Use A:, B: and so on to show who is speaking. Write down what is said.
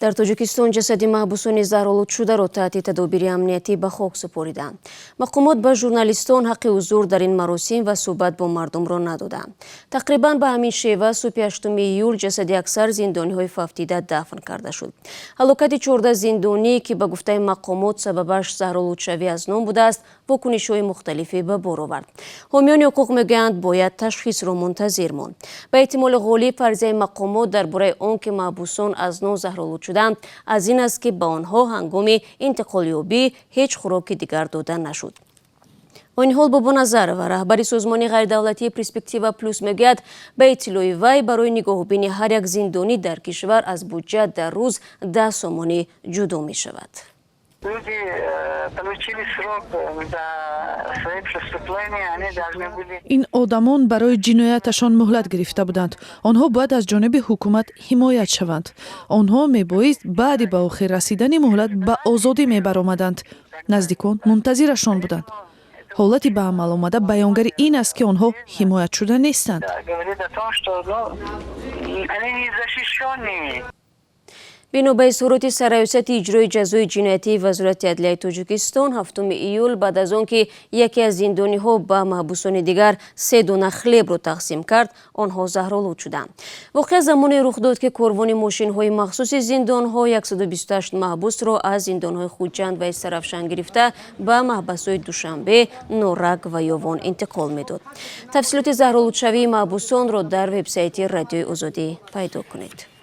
A: Дар Тоҷикистон ҷасади маҳбусони заҳролудшударо таҳти тадобири амниятӣ ба хок супориданд. Мақомот ба журналистон ҳаққи ҳузур дар ин маросим ва суҳбат бо мардумро надоданд. Тақрибан ба ҳамин шева субҳи 8 июл ҷасади аксар зиндониҳои фавтида дафн карда шуд. Ҳалокати 14 зиндонӣ, ки ба гуфтаи мақомот сабабаш заҳролудшавӣ аз нон будааст, вокунишҳои мухталифе ба бор овард. Ҳомиёни ҳуқуқ мегӯянд, бояд ташхисро мунтазир монд. Ба эҳтимоли ғолиб, фарзияи мақомот дар бораи он ки маҳбусон аз нон заҳролуд шуданд, аз ин аст, ки ба онҳо ҳангоми интиқолёбӣ ҳеҷ хӯроки дигар дода нашуд. Ойниҳол Бобоназарова, раҳбари созмони ғайридавлатии «Перспектива Плюс», мегӯяд, ба иттилои вай, барои нигоҳубини ҳар як зиндонӣ дар кишвар аз буҷа дар рӯз 10 сомонӣ ҷудо мешавад.
B: Люди получили срок за свои преступления, они должны были.
C: Ин одамон барои ҷинояташон муҳлат гирифта буданд. Онҳо бояд аз ҷониби ҳукумат ҳимоят шаванд. Онҳо мебоист баъди ба охир расидани муҳлат ба озодӣ мебаромаданд. Наздикон мунтазирашон буданд. Ҳолати ба амал омада баёнгари ин аст, ки онҳо ҳимоятшуда нестанд.
B: Говорит о том, что, ну, они не защищены.
A: Бино ба изҳороти Сарраёсати иҷрои ҷазои ҷиноятии Вазорати адлияи Тоҷикистон, 7 июл баъд аз он ки яке аз зиндониҳо ба маҳбусони дигар се дона хлеб ро тақсим кард, онҳо заҳролуд шуданд. Воқеа замоне рух дод, ки корвони мошинҳои махсуси зиндонҳо 128 маҳбусро аз зиндонҳои Хуҷанд ва Истаравшан гирифта, ба маҳбасҳои Душанбе, Норак ва Ёвон интиқол медод. Тафсилоти заҳролудшавии маҳбусонро дар вебсайти Радиои Озодӣ пайдо кунед.